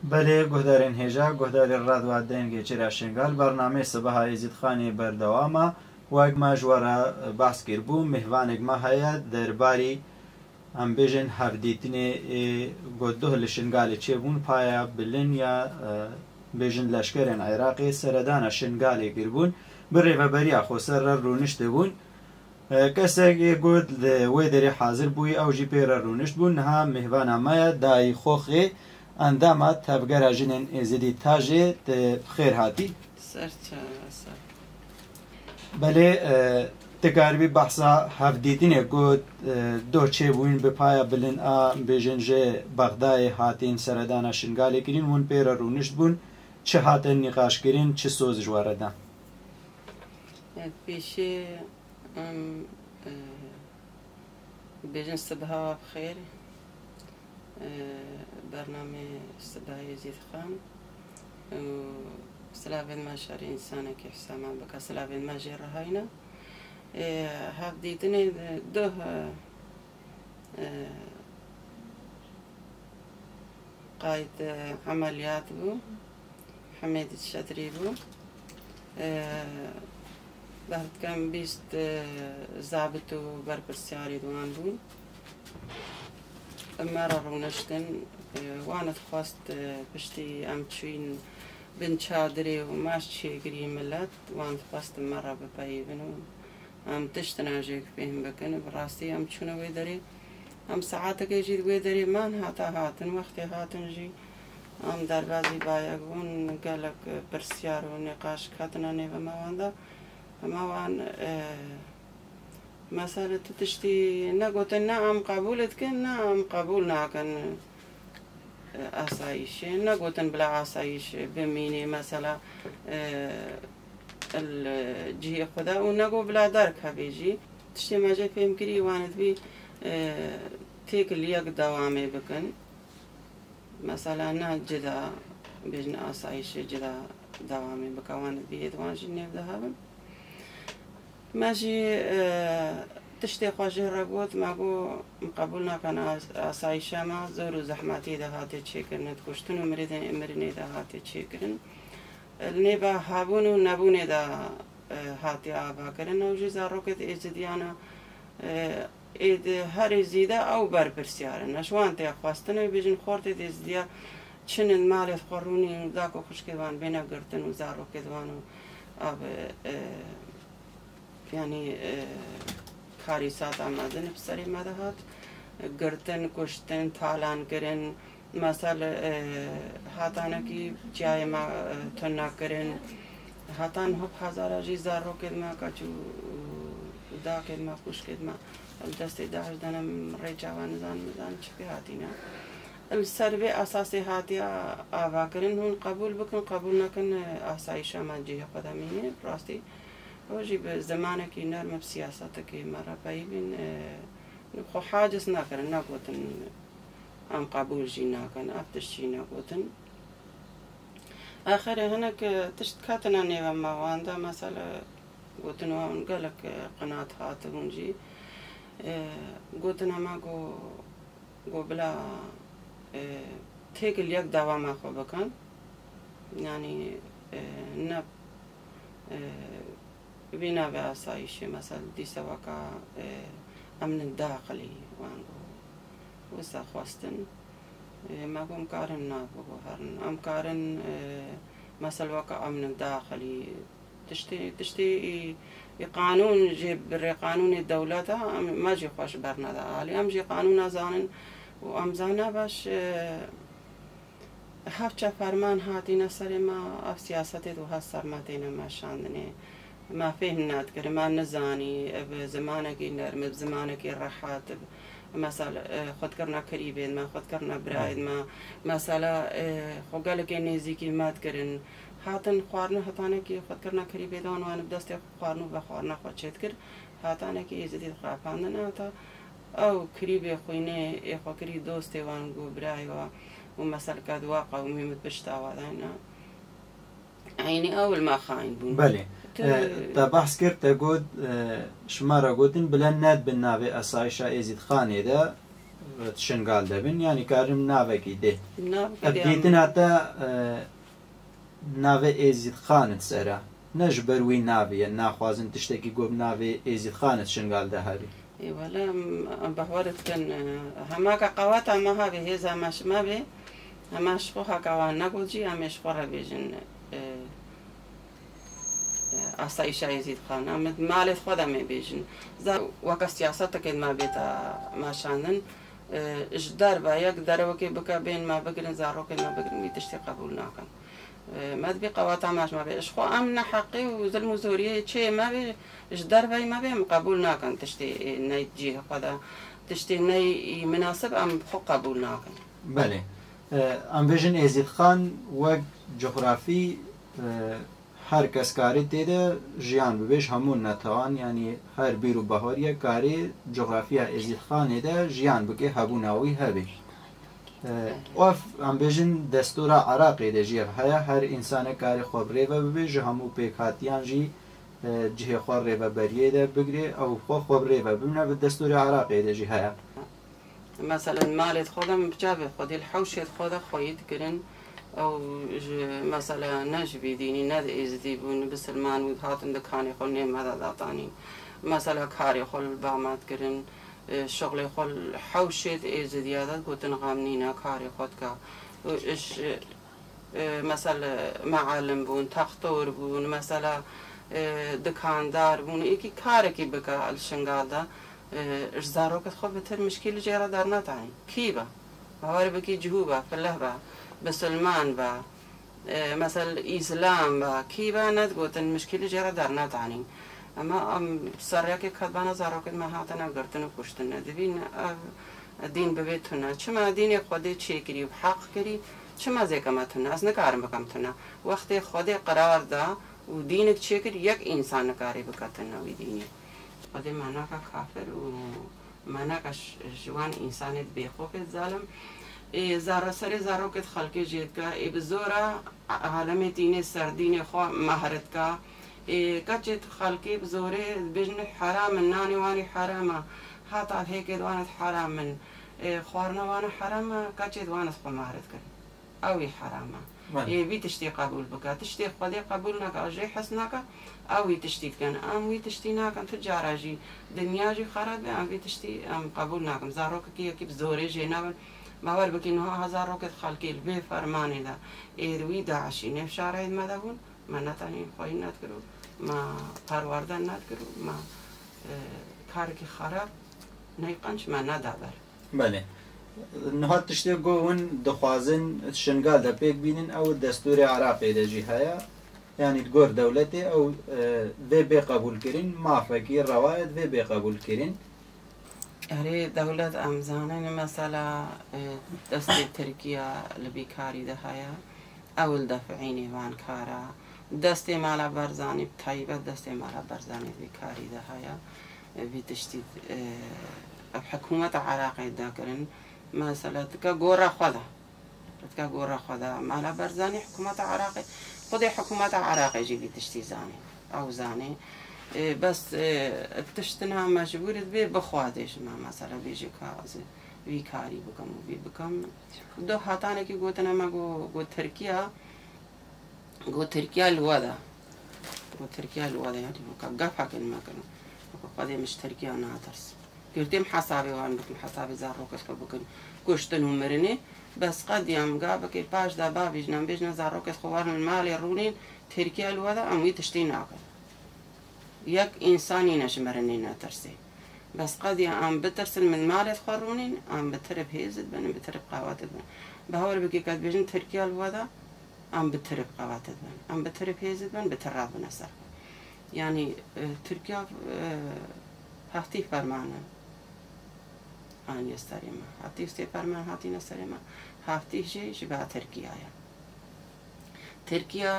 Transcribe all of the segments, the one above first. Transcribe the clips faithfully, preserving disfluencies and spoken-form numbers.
Belê, guhdarên hêja, guhdarên Radwa Dengê Çêra Şingal, bernameyê Sibeha Êzîdxanê berdewam e. Wek me ji we re behs kiribû, mêhvanek me heye derbarî, em bêjin, hevdîtinê ê ku duh li Şingalê çêbûn, paya bilin ya, e, bêjin, leşkerên Iraqê seredana Şingalê kiribûn, bi rêveberiya xweser re rûniştibûn. E, kesek ê got li wê derê hazir bûyî, ew jî pê re rûnişt bû. Niha mêhvana me ye, Dayî Xoxê, endama Tevgera Jinên Êzidî Tajê, te bi xêr hatî. Ser çava, ser. Belê, e, tu karibî behsa hevdîtinê ku, e, doh çêbûyîn bi paya bilin a, bêjin, ji Bexdayê hatîn seredana Şingalê kirîn, hûn pê re rûnişt bûn, çi hatin nîqaşkirin, çi soz ji we re dan? E, pêşê em, e, bêjin sibeha we bi xêr. E, bernamê Sibehê Êzîdxan û silavên me şerê însanekî hisa me bike, silavên me jê re hayne. E, hevdîtinê duh, e, e, qayît, e, emeliyat bû. Hemêd Şedrî bû. E, Behs dikim bîst, e, zabit û berpirsyarê di wan bûn. Me re rûniştin, e, wan dixwest, e, piştî em çûyîn bin çadirê û maç çêkirî milet, wan dixwest me re bipeyivin û em tiştina jê fêhm bikin. Bi rastî em çûne wê derê. Em saetekê jî di wê derê man, heta hatin, wextê hatin jî em derbazî bayek bûn, gelek pirsyar û nîqaş ketine nêve me wan de. Me wan, e, mesela tu tiştî negotin, ne em qebûl dikin, ne em qebûl nakin, e, asayîşê. Negotin bila asayîş bimînê, mesela, e, li cihê xwe de û nego bila derkevê jî. Tiştê me jê fêhm kirî, wan dibî, e, têk li yek dewamê bikin. Mesela ne cida, bêjin asayîşê cida dewamê bike, wan dibî êd wan jî nêv dihevin. Me jî, e, tiştê xwe jê re got, me got, em qebûl nakin as-, asayîşa me zor û zehmetî de hate çêkirin, di kuştin û mirinê, mirinê de hate çêkirin. Li nêva hebûn û nebûnê de, e, hatiye avakirin. Ew jî zarokêt êzidiyan e, ê di herê zêde ew berpirsiyar in. Ji wan tê xwestin, ew bêjin xortêt êzidiya çin in, malêt xwe rûnîn, dako xwişkê wan bêne girtin û zarokêt wan û ev, e, yanî, e, karîsata mezin bi serê me de hat. Girtin, kuştin, talan kirin. Mesela, e, hatanekî çiyayê me, e, tune kirin. Hatan hop hezara jî zarokêt me, keç û, û dakêt me, xwişkêt me li destê DAIŞ de ne, rê çawa nizan, nizan çi pê hatîne. Li ser vê esasê hatiye avakirin, hûn qebûl bikin, qebûl nekin, e, asayîşa me cihê xwe de mîne. Rastî, ew jî bi zimanekî nerm, bi siyasetekê me re peyivîn, e, xwe haciz nekirin, negotin em qebûl jî nakin, ev tişt jî negotin. Axirê hinek, e, tişt ketine nêve me wan de, mesela gotin wan gelek, e, qinat hatibûn jî. E, gotine me got, got bila, e, têk li yek dewama xwe bikin. Yanî, e, ne, e, vî navê asayîşê, mesela dîsa weka, e, emnin daxilî wan got. Wisa xwestin, e, me got em karin nav biguherin. Em karin, e, mesela weka emnin daxilî, tiştê, tiştê î, î qanûn jê bi rê qanûnê dewleta, em, me jî xwe ji ber neda alî. Em jî qanûna zanin û em zana baş, e, hevçe ferman hatîne serê me, ev siyasetê di wiha ser me têne meşandinê. Me fêhm nedikirin, me nizanî, bi zimanekî nerm, bi zimanekî rehet, bi, mesela, e, xwedkirina kirîbên me, xwedkirina birayên me, mesela, e, xwe gelekê nêzîkî me dikirin. Hatin xwarina hetanekî xwedkirina kirîbê de wan, wan bi destê xwe xwarin û vexwarina xwe çêdikir. Hetanekî êzidî dixapandin, heta ew kirîbê xwînê ê xwe kirî dostê wan, got birayê wa û meselka di wa qewimî min pişta wa dayna. Eynî ew li me xayin bûn. Belê. Tu E, te behs kir, te got, e, ji me re gotin, bila nedibin navê esayişa Êzîdxanê de, Şingal de bin, yanî karim navekî dê. Navekî dê, Ev dîtina te, e, navê Êzîdxan di ser e. Ne ji ber wî navê ye, naxwazin tiştekî ku bi navê Êzîdxan di Şingal de hebî. Ê wele, em, em behwarê dikin, e, hema ke qeweta me hebê, hêza me ji me bê, hema ji xwe heke wan negotî, em ê ji xwe re bêjin, e, e, asayîşa Êzîdxan. Em di malê xwe de mê bêjin. Za weke siyasetekê me bête meşandin, e, ji derve yek derewekê bike bên me bigirin, zarokên me bigirin, wî tiştî qebûl nakin. E, me dibî qeweta me ji me bê. Ji xwe em neheqî û zilm û zoriyê çê me bê, ji derveyî me bê, em qebûl nakin tiştê, e, ney cihê xwe de, tiştê ney minasib em bi xwe qebûl nakin. Belê. E, em bêjin Êzîdxan wek cografî, e, her kes karê tê de jiyan bibe, ji hemû netewan, yanî her bîr û bahoriyek karê cografiya Êzîdxanê de jiyan bike, hebûna wî hebe. E, û ev, em bêjin, destûra Iraqê de jî ev heye, her însanek karê xwe bi rê ve bibe, ji hemû pêkhatiyan jî, e, cihê xwe rêveberiyê de bigire, ew xwe xwe bi rê ve bibine, bi destûrê Iraqê de jî heye. Meselen, malê xwe de min bi çavê xwe dî li hewşê xwe de xweyî dikirin. Ew ji, mesela, ne ji vî dînî, ne di êzidî bûn, bisilman û dihatin dikanê xwe nê me de datanîn. Mesela, karê xwe li ba me dikirin, e, şixulê xwe li hewşê di êzidiya de digotin xem nîne, karê xwe dika. Û ji, e, mesela, mealim bûn, textor bûn, mesela, e, dikandar bûn, êkî karekî bike li Şingal de, e, ji zarokê xwe bitir mişkîl li jê re dernatanî. Kî be? Bawer bikî cihû be, filih be, bisilman be, e, mesel îslam be, kî be, nedigotin mişkîl li jê re dernatanî. Ema em serrekê ketbana zarokên me hatine girtin û kuştin. Divîn ev din bibe tune. Çima dînê Xwedê çêkirî û bi heq kirî, çima zêke me tune? Ez nikarim bikim tune. Wextê Xwedê qerar da û dînek çêkir, yek însan nikarê bike tune wî dînê. Xwedê me nake kafir û me nake ş-, ji wan însanê di bêxofê zalim. Ê zara serê zarokê di xelkê jê dike, ê bi zora alemê tînê ser dînê xwe mehr dike. Ê keçê di xelkê bi zorê dibêjin heram in, nanê wan ê heram e. Hata hêkê di wan ê heram in. Ê xwarina wan ê heram e, keçê di wan ê xwe mehr dikin. Ew ê heram e. Belê. Ê vî tiştî qebûl bike. Tiştê Xwedê qebûl nake, ew jê hez nake, ew wî tiştî dikin. Em wî tiştî nakin. Tu cara jî dinya jî xerab be, em vî tiştî em qebûl nakin. Zarokekî yekî bi zorê jê nabin. Bawer bikî niha hezar rokê di xelkê li vê fermanê de ê wî DAIŞî nêv şareyê me de bûn. Me netanî xweyî nedikir û me perwerde nedikir û me, e, karekî xerab neyqenc me neda ber. Belê. Niha tiştê ku hûn dixwazin Şingal de pêk bînin, ew destûrê Iraqê de jî heye. Yanî di gor dewletê ew, e, vê bê qebûlkirin, mafekî rewa ye, divê bê qebûlkirin. Erê, dewlet em zanin, mesela, e, destê Tirkiye li vî karî de heye. Ew li defînê van kara. Destê Mala Barzanî, bi taybet destê Mala Barzanî vî karî de heye. Vî tiştî, e, ev hikûmeta Iraqê dikirin. Mesela dike gora xwe de. Dike gora xwe de. Mala Barzanî hikûmeta Iraqê, xwedê hikûmeta Iraqê jî vî tiştî zanî. Ew zanî. E, bes, e, tiştina mecbûrî dibê bixwazê ji me, mesela bêjê ka ez vî karî bikim û vî bikim. Do hatanekî gotine me got, got Tirkiye, got Tirkiye li we de. Got Tirkiye li we de, yanî weka gefekê li me kirin. Weka Xwedê min ji Tirkiye natirs. Girtêm hesabê wan bikim, hesabê zarokê xwe bikin. Kuştin û mirinê. Bes qediyam gavekê paş de bavêjin, em bêjine zarokê xwe werin li malê rûnîn, Tirkiye li we de, em wî tiştî nakin. Yek însan nîne ji mirinê netirsê. Bes qediya em bitirsin, min malê xwe rûnîn, em bi tirib hêz dibin, bi tirib qewet dibin. Bawer bikî, ke dibêjin Tirkiye li we de, em bi tirib qewet dibin. Em bi tirib hêz dibin, bi tir re dibine ser xwe. Yanî, e, Tirkiye, e, heftî fermane aniye serê me. Heftî û sê ferman hatine serê me. Heftî jê ji ba Tirkiye ye. Tirkiye,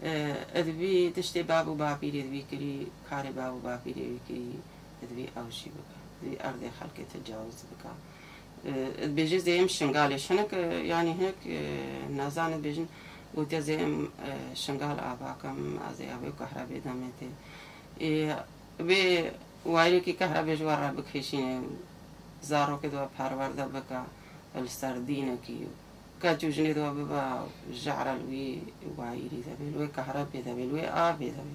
e, divî tiştê bav û bapîrê divî kirî, karê bav û bapîrê wî kirî, divî ew jî bike. Divî erdê xelkê tecawuz bike. E, dibêje zê em Şingalê ji hinek, e, yanî hinek, e, nezan dibêjin, gotiye zê em, e, Şingal ava kim, ez ê ev ê kahrebê demê tê. E, vê wayirêkî kahrebê ji we re bikêşîne. Zarokê de we perwerde bike li ser dînekî. Keç û jinê de we bibe jehre li wê wayîrî de bê, li wê kehrepê de bê, li wê avê de bê.